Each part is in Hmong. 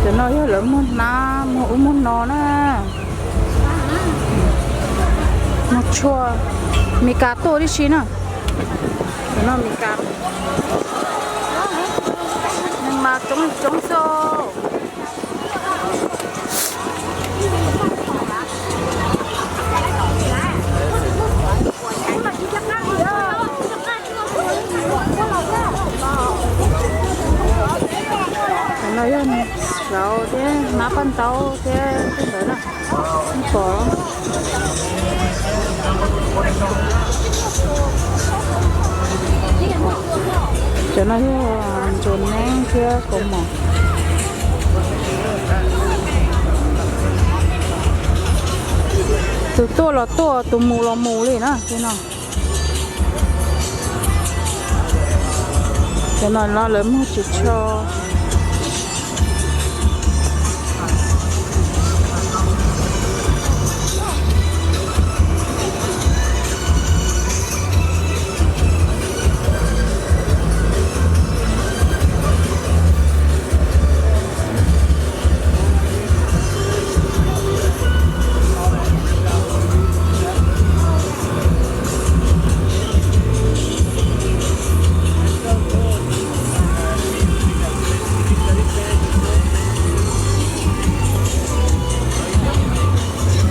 Cov no yog lawv muag hnab, muag ub muag no na. Muag tshuaj, Meskas tuaj tib si na. Cov no Meskas, neeg mas coob coob xwb. Cov no yog saud thiab hnab paj ntaub thiab tej ntawd na. Pom. Cov no yog ntsuas neeb thiab kaus mom. Tus tuaj los tuaj, tus mus los mus li na tej no. Cov no no lawv muag tsis tshua.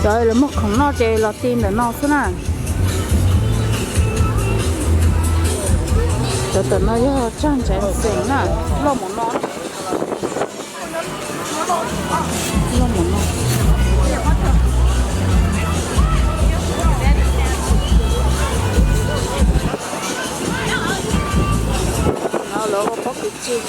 Cov lawv muag khoom noj ces los ti ntawm no xwb na. Cov ntawm no yog tsag ntshai xeem na, loj mus no. Loj mus no. No lawv ua pob kws txig.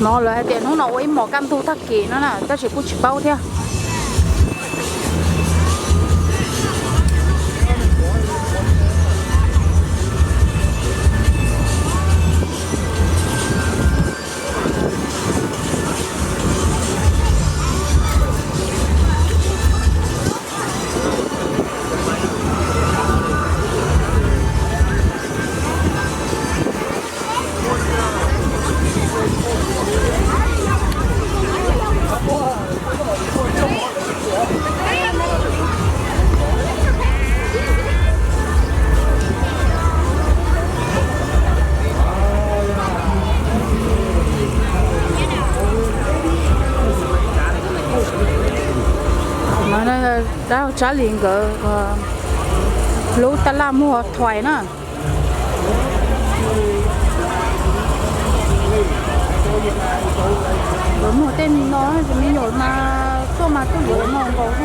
No lawv hais tias hnub no ua ib hmos kaj ntug tag kis no na, tab sis kuj tsis paub thiab. No dab tsab li nkawd lub taj laj muag thuais na. Lawv muag tej no ces me nyuam mas tuaj mas tuaj yuav no nkaus xwb.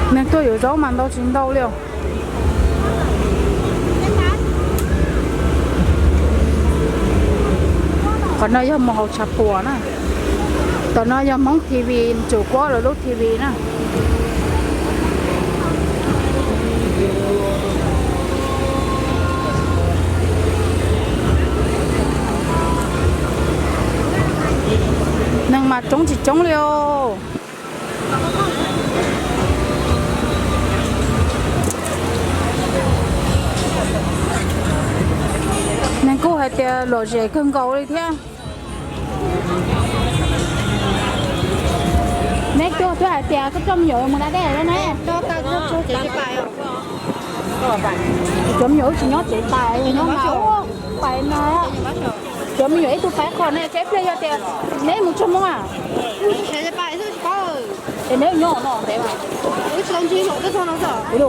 Neeg tuaj yuav zaub mas ntau tsis ntau li os. Qhov no yog mus haus tshav puam na. Tom no yog Hmoob T V, Tsuas Kuab lawv lub T V na. Neeg mas coob tsis coob li os. Neeg kuj hais tias lom zem kawg nkaus li thiab. Neb tuaj Twb hais tias koj coj me nyuam mus da dej lawm ne. Cov me nyuam wb tsis nyob tsev pais, nyob pais no. Cov me nyuam ib tug pais qhov ne, ces ib pliag yog tias neb mus txog Hmoob a. Es neb nyob no ntev mas.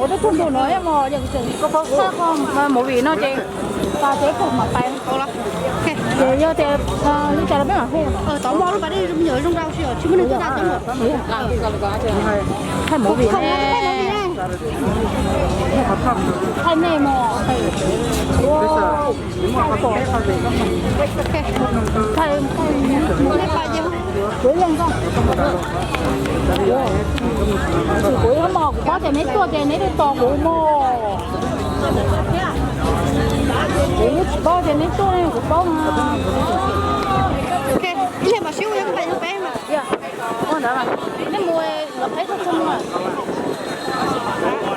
Ua teb tug ntuj no ib mos yog koj paub sab qhov movie no ces pas ces pum mam pais. Ces yog tias li cas los peb mam hu. Thaij movie ne. Thaij nej mos. Kuv ib leeg xwb. Kuv ib leeg mos, kuv paub tias neb tuaj ces neb twb tos kuv mos. Kuv tsis paub tias neb tuaj ne, kuv paub mas. Ib leeg mam sib hu, yog peb mas. Ua ntawd mas nej mus lawv qheb txog txog moo,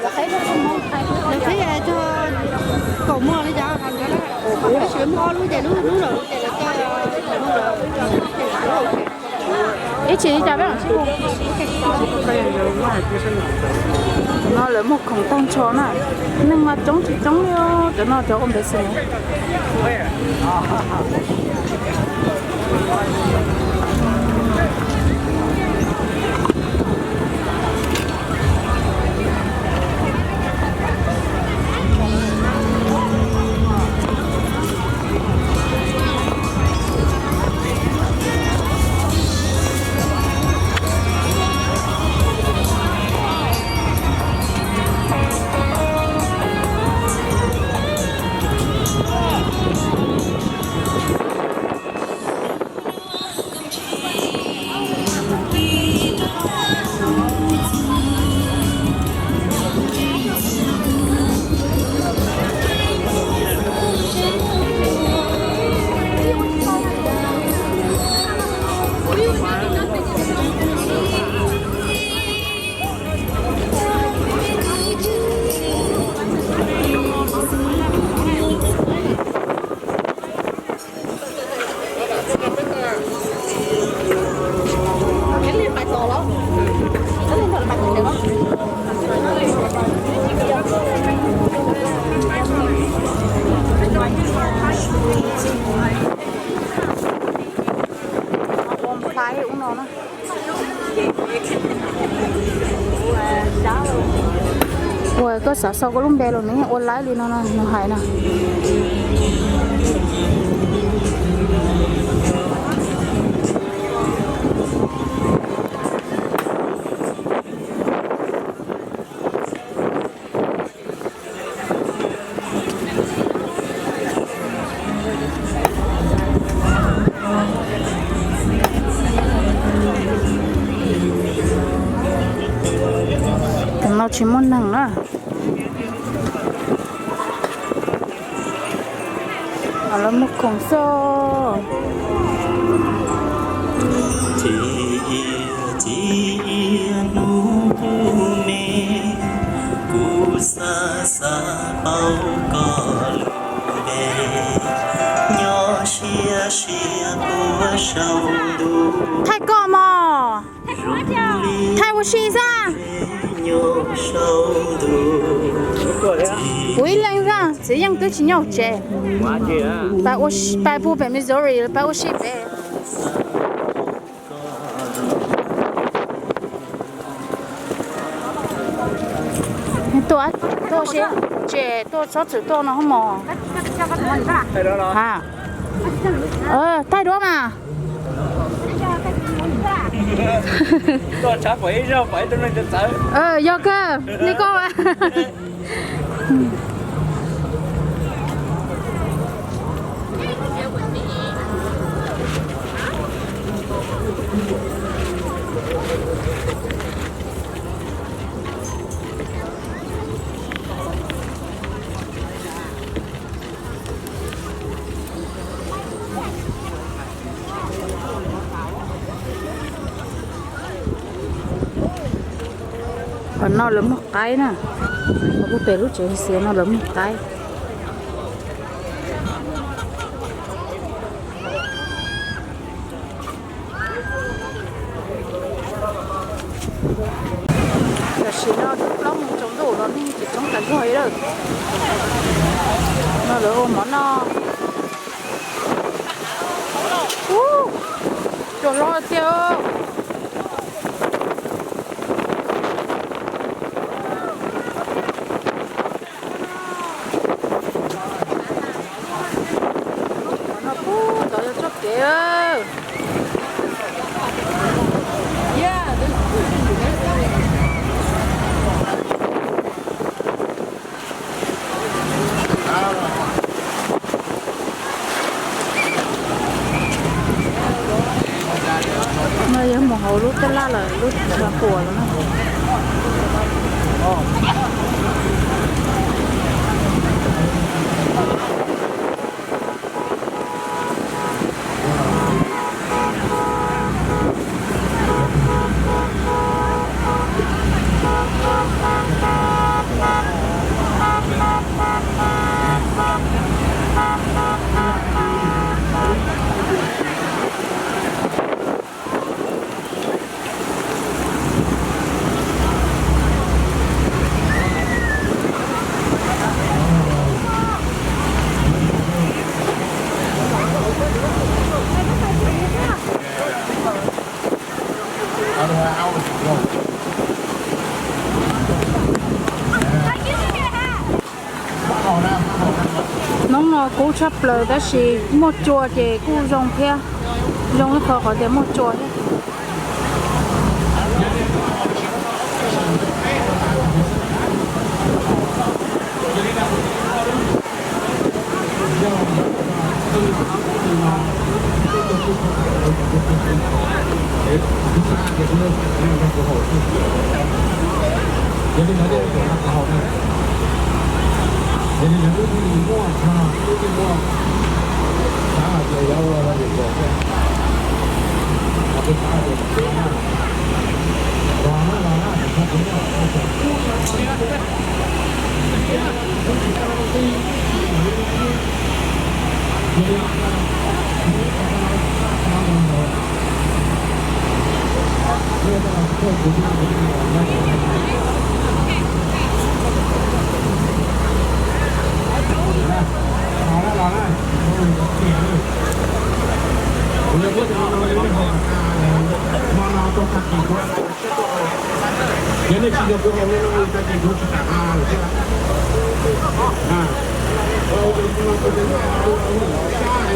lawv qheb txog txog moo, lawv qheb txog kaum moo li cas, tab sis lawv muaj ob lub ces lub lub lawm ces lawv coj lawv mus lawm. Ib chim li cas peb mam sib hu. No lawv muag khoom tag nrho na, neeg mas coob tsis coob li, cov no cov ua npev xwb. Ua koj xav sau koj lub npe los nws ua laib li no no, nws hais no. Tam no tsis muaj neeg na. Lawv muag khoom xwb. Thaij koj mog. Thaij ua si xwb. Kuv ib leeg xwb, txiv yeej twb tsis nyob hauv tsev. Pais pw pem Missouri, pais ua si pem. Tuaj, tuaj si, ces tuaj txhob txwm tuaj no mog. Thaij duab mas. Yog kawg li koj. Qhov no lawv muag qaib na, qhov puag pem lub tsev xiav no lawv muag qaib. Tsis no dub plaub moos tsaus ntuj los neeg tsis coob tas zog li lawm. No lawv ua mov noj. Ub, cua hlob tiag. Qhov no puag tod yog txoj kev. No yog mus hauv lub taj laj lawm, lub tshav puam lawm na. Hnub no kub tshaj plaws tab sis muaj cua ces kuj zoo thiab, zoo ib qho qhov tias muaj cua thiab. Yog nej tsis yog kuv hais no tag kis kuv tsis kam hais lawm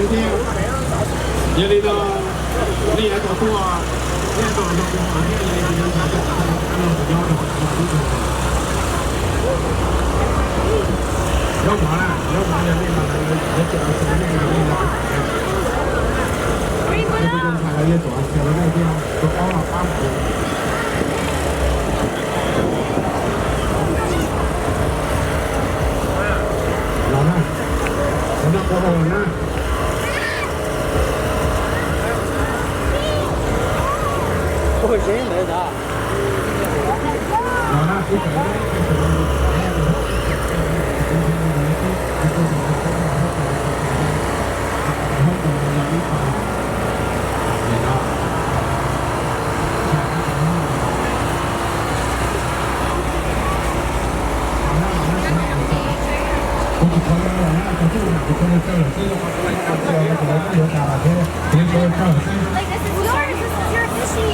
thiab. Yog li no, nej yuav tau tuaj, nej tau no kuv hais thiab, yog li kuv yuav tham coj kuv no kuv nyob rau hauv no ib tug. Zaub mov na, zaub mov yog nej mas lawv tsis tau xav nej li no. Kuv tham lawv yuav tsum xav lawv nej thiab, tus ob los pab kuv. Los na, los noj kuv hauv los na. Like, this is yours. This is your fishy.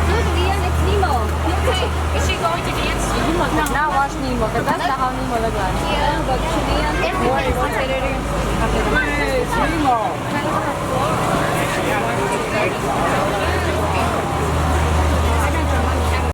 Look, Liam, it's Nemo. Okay. Is she going to dance too? You must not watch Nemo, 'cause that's not how Nemo look like. Yeah, but Liam, it's Nemo. Hey, it's Nemo.